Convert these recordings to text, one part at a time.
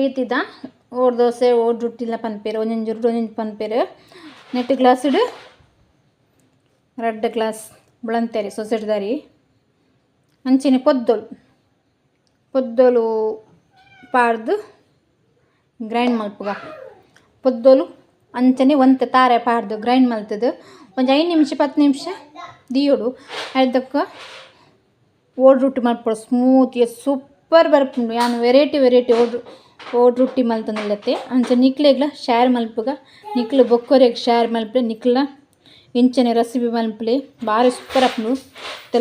ರೀತಿದ ಓಡ್ ದೋಸೆ ಓಡ್ ರೊಟ್ಟಿಲ ಪನ್ಪೆರ್ ಒಂಜೊಂಜಿ ಒಂಜೊಂಜಿ ಪನ್ಪೆರ್. ನೆಟ್ಟ್ ಗ್ಲಾಸ್ಡ್ ರಡ್ಡ್ ಗ್ಲಾಸ್ ಬೊಳಂತೆರಿ ಸೊಸೆಡ್ದರಿ ಅಂಚನೆ ಪೊದ್ದೊಲು ಪೊದ್ದೊಲು ಪಾಡ್ದ್ ಗ್ರೈಂಡ್ ಮಲ್ಪುಗ. ಪೊದ್ದೊಲು ಅಂಚನೆ ಒಂತೆ ತಾರೆ ಪಾಡ್ದ್ ಗ್ರೈಂಡ್ ಮಲ್ತುದು ಒಂಜಿ 5 ನಿಮಿಷ 10 ನಿಮಿಷ ದೀಯೊಡು. ಐತ ಬೊಕ ಓಡ್ ರೊಟ್ಟಿ ಮಲ್ಪೊಡು ಸ್ಮೂತ್ ಸೂಪರ್ ಬರ್ಪುಂಡು. ಯಾನ್ ವೆರೈಟಿ ವೆರೈಟಿ ಓಡ್ ಓಡ್ ರೊಟ್ಟಿ ಮಲ್ತೊಂದುಲ್ಲೆತೆ ಅಂಚ ನಿಕ್ಲೆಗ್ಲ ಶೇರ್ ಮಲ್ಪುಗ. ನಿಕ್ಲ್ ಬೊಕ್ಕೊರೆಗ್ ಶೇರ್ ಮಲ್ಪುಲೆ. ನಿಕ್ಲ ಇಂಚನೆ ರೆಸಿಪಿ ಮಲ್ಪುಲೆ ಬಾರಿ ಸೂಪರ್ ಆಪುಂಡು.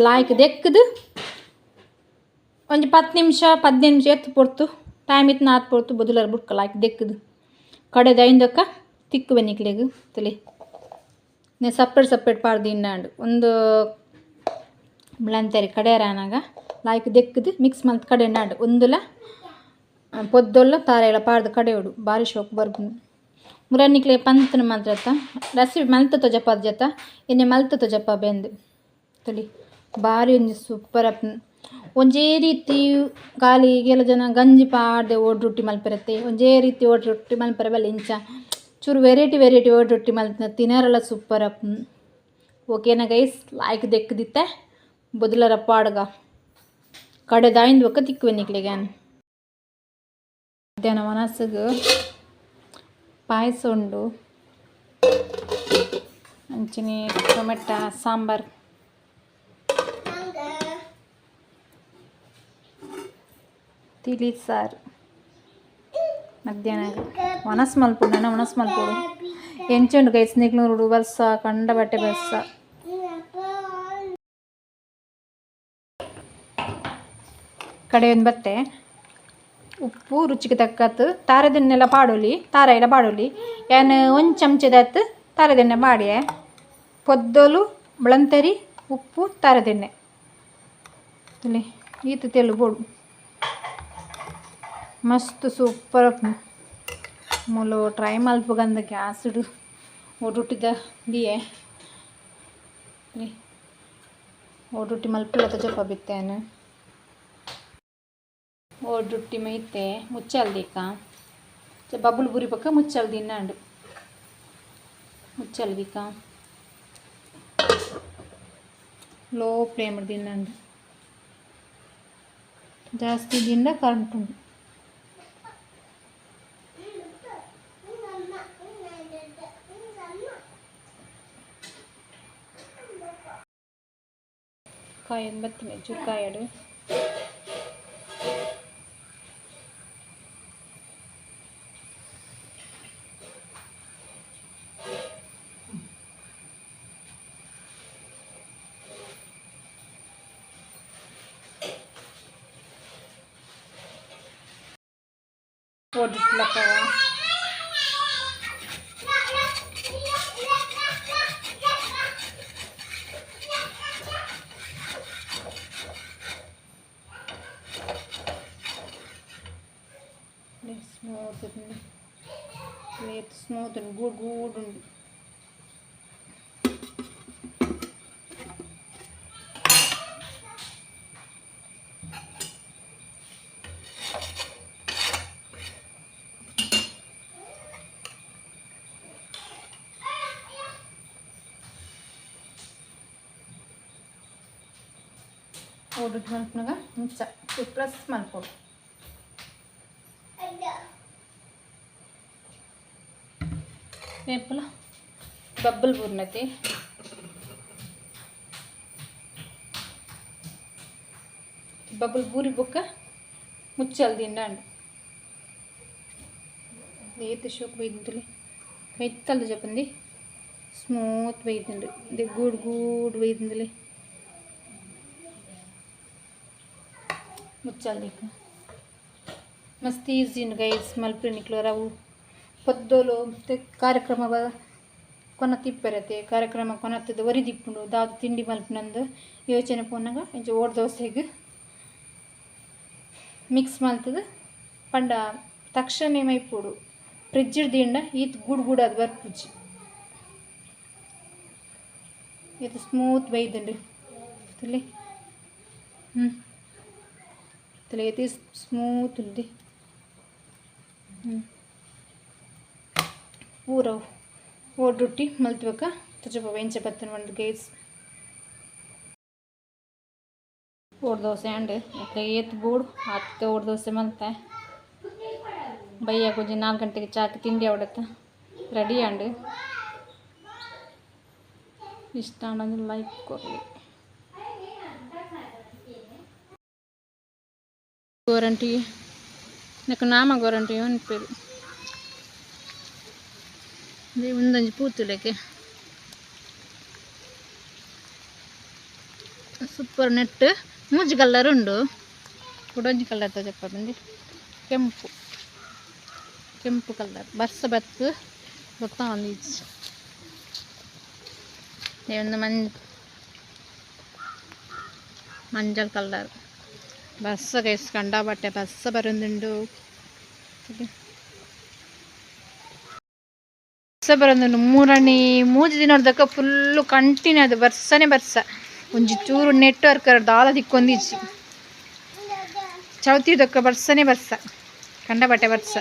ಲಾಯ್ಕ್ ದೆಕ್ಕುದು ಒಂಜಿ 10 ನಿಮಿಷ 15 ನಿಮಿಷ ಎತ್ ಪೊರ್ತು ಟೈಮ್ ಇತ್ತ್ಂಡ ಆತ್ ಪೊರ್ತು ಬೊದುಲರ್ ಬುಡ್ಕ ಲಾಯ್ಕ್ ದೆಕ್ಕುದು ಕಡೆದ ಐಂದೊಕ್ಕ ತಿಕ್ಕುವೆ ನಿಕ್ಲೆಗ್ ತೂಲೆ. ನೆ ಸಪ್ರೇಟ್ ಸಪ್ರೇಟ್ ಪಾಡ್ದ್ ದೀಂಡಾಂಡ್ ಉಂದು ಬೊಳಂತೆರಿ ಕಡೆಯರ ಆನಗ ಲಾಯ್ಕ್ ದೆಕ್ಕುದು ಮಿಕ್ಸ್ ಮಲ್ತ್ ಕಡೆಂಡಾಂಡ್ ಉಂದುಲ ಪೊದ್ದೊಲ್ಲ ತಾರೆಲ ಪಾಡ್ದ್ ಕಡೆಯೊಡು ಬಾರಿ ಶೋಕು ಬರ್ಪುಂಡು. ಮುರ ನಿಕ್ಲೆ ಪಂತುನು ಮಾತ್ರ ರೆಸಿಪಿ ಮಲ್ತ್ ತೋಜಪಾದ್ ಜತ ಎನ್ನೆ ಮಲ್ತ್ ತೋಜಪ ಬೆಂದ್ ತೂಲೆ ಬಾರಿ ಒಂಜಿ ಸೂಪರ್ ಆಪುಂಡು. ಒಂಜೇ ರೀತಿ ಖಾಲಿ ಕೆಲವು ಜನ ಗಂಜಿ ಪಾಡ್ದ್ ಓಡ್ ರೊಟ್ಟಿ ಮಲ್ಪೆರತ್ತೆ ಒಂಜೇ ರೀತಿ ಓಡ್ ರೊಟ್ಟಿ ಮಲ್ಪೆರೆ ಬಲ್ಲಿ ಇಂಚ ಚೂರು ವೆರೈಟಿ ವೆರೈಟಿ ಓಡ್ ರೊಟ್ಟಿ ಮಲ್ತ್ಂಡ ತಿನರೆಲ ಸೂಪರ್ ಆಪುಂಡು. ಓಕೆನಾ ಗೈಸ್ ಲಾಯ್ಕ್ ದೆಕ್ಕ್ದಿತ್ತೆ ಬೊದುಲರ ಪಾಡ್ಗ ಕಡೆದಾಯಿಂದ್ ಬೊಕ್ಕ ತಿಕ್ಕುವೆ ನಿಕ್ಲೆಗ್ ಯಾನ್. ಮಧ್ಯಾಹ್ನ ವನಸುಗು ಪಾಯಸ ಉಂಡು ಅಂಚನೆ ಟೊಮೆಟ ಸಾಂಬಾರ್. ತಿಳಿ ಸಾರು. ಮಧ್ಯಾಹ್ನ ವನಸ್ ಮಲ್ಪೊಡು ನನ ವನಸ್ ಮಲ್ಪೊಡು. ಎಂಚ ಉಂಡು ಗೈಸ್ ನಿಕ್ಲು ಬರ್ಸ ಕಂಡ ಬಟ್ಟೆ ಬರ್ಸ. ಕಡೆಯೊಂದು ಬತ್ತೆ ಉಪ್ಪು ರುಚಿಗೆ ತಕ್ಕತ್ ತಾರದೆಣ್ಣೆಲ ಪಾಡೊಲಿ ತಾರಾಯಿಲ ಪಾಡೊಲಿ. ಯಾನ್ ಒಂಜಿ ಚಮಚದಾತ್ ತಾರದೆಣ್ಣೆ ಪಾಡ್ಯೆ. ಪೊದ್ದೊಲು ಬೊಳಂತೆರಿ ಉಪ್ಪು ತಾರದೆಣ್ಣೆ ತೂಲೆ ಈತ್ ತೆಲು ಬೋಡು. ಮಸ್ತ್ ಸೂಪರ್ ಆಪುಂಡು. ಮೂಲು ಟ್ರೈ ಮಲ್ಪುಗಂದ್ ಗ್ಯಾಸ್ಡ್ ಓಡುಟ್ಟಿದ ದಿಯೆ. ಓಡುಟ್ಟಿ ಮಲ್ಪುಲ ತೋಜಪ್ಪ ಬಿತ್ತೇನ್. ಓಡುಟ್ಟಿ ಮೈತೆ ಮುಚ್ಚಲ್ ದೀಕ ಬಬ್ಬುಲು ಬುರಿ ಬೊಕ್ಕ ಮುಚ್ಚಲ್ ದಿನ್ನಾಂಡ್ ಮುಚ್ಚಲ್ ದೀಕ ಲೋ ಫ್ಲೇಮ್ ದಿನ್ನಾಂಡ್ ಜಾಸ್ತಿ ದಿಂಡ ಕರೆಂಟ್ ಉಂಡು. ಕಾಯೊಂದು ಬತ್ತಿನ ಚೂರು ಕಾಯಡ್. ಓಡಿಟ್ಲಕ್ಕವ ಸ್ಮೂತ್ ಸ್ಮೂತ್ ಉಂಡು ಗೂಡು ಗೂಡು ಉಂಡು. ಓಡುಟ್ಟು ಮಲ್ಪುನಗ ಇಂಚ ಪ್ರೆಸ್ ಮಲ್ಪೊಡು. ಏಪಲ ಬಬ್ಬಲ್ ಬೂರ್ನತೆ ಬಬ್ಬಲ್ ಬೂರಿ ಬೊಕ್ಕ ಮುಚ್ಚಲ್ ದಿಂಡಾಂಡ್ ಏತ್ ಶೋಕು ಬೈದಿಂತುಲೆ ಮೈತಲ್ದ ಜಪಂದಿ ಸ್ಮೂತ್ ಬೈದಿಂಡು ಇದು ಗೂಡು ಗೂಡು ಬೈದಿಂದಲೆ ಮುಚ್ಚಲ್ ಮಸ್ತ್ ಈಸಿ ಉಂಡು ಗೈಸ್ ಮಲ್ಪುನಿ ನಿಕ್ಲು ರವು ಪೊದ್ದೊಲು ಕಾರ್ಯಕ್ರಮ ಕೊನತಿಪ್ಪೆರತೆ ಕಾರ್ಯಕ್ರಮ ಕೊನತ್ತದ ಒರಿದಿಪ್ಪುಂಡು ದಾದ ತಿಂಡಿ ಮಲ್ಪುನಂದು ಯೋಚನೆ ಪೋನಗ ಇಂಚ ಓಡ್ ದೋಸೆಗ್ ಮಿಕ್ಸ್ ಮಲ್ತುದು ಪಂಡ ತಕ್ಷಣ ಮೈಪೊಡು ಫ್ರಿಜ್ಡ್ ದೀಂಡ ಈತ್ ಗೂಡು ಗೂಡಾದ್ ಬರ್ಪುಜಿ ಈತ್ ಸ್ಮೂತ್ ಬೈದುಂಡು ತೂಲೆ ತೂಲೆ ಏತ್ ಸ್ಮೂತ್ ಉಂಡು. ಪೂರ ಓಡುಟ್ಟಿ ಮಲ್ತ್ಬೇಕ ತೋಜಪಾವ ಎಂಚ ಬತ್ತುಂಡು ಪಂದ್ ಗೈಸ್. ಓಡ್ ದೋಸೆ ಆಂಡ್ ಬೊಕ ಏತ್ ಬೋಡು ಆತ್ ಓಡ್ ದೋಸೆ ಮಲ್ತೆ. ಬಯ್ಯಗ್ ಒಂಜಿ 4 ಗಂಟೆಗ್ ಚಾಕ್ ತಿಂಡಿ ಆವೊಡತ್ತ ರೆಡಿ ಆಂಡ್. ಇಷ್ಟ ಆಂಡ ಒಂಜಿ ಲೈಕ್ ಕೊರ್ಲೆ. ಗೋರಂಟಿ ನೆಕ್ ನಾಮ ಗೋರಂಟಿ ಪನ್ಪೆರ್. ಉಂದೊಂಜಿ ಪೂ ತೂಲೆಕೆ. ಸೂಪರ್ ನೆಟ್ ಮೂಜಿ ಕಲರ್ ಉಂಡು. ಕುಡೊಂಜಿ ಕಲರ್ ತೋಜಪ್ಪ ಬಂದಿ ಕೆಂಪು ಕೆಂಪು ಕಲರ್ ಬರ್ಸ ಬತ್ತ್ ಗೊತ್ತಾವೊಂದಿಜ್ಜಿ. ಉಂದು ಮಂಜಲ್ ಕಲರ್ ಬರ್ಸ ಗೈಸ್ ಕಂಡಾಬಟ್ಟೆ ಬರ್ಸ ಬರೊಂದುಂಡು. ಬರ್ಸ ಬರೊಂದುಂಡು ಮೂರಣಿ ಮೂಜಿ ದಿನೊರ್ದಕ ಫುಲ್ಲು ಕಂಟಿನ್ಯೂ ಆದ್ ಬರ್ಸನೆ ಬರ್ಸ. ಒಂಜಿ ಚೂರು ನೆಟ್ವರ್ಕ್ ದಾಲ ತಿಕ್ಕೊಂದಿಜ್ಜಿ. ಚೌತಿ ದಕ್ಕ ಬರ್ಸನೆ ಬರ್ಸ ಕಂಡಬಟ್ಟೆ ಬರ್ಸ.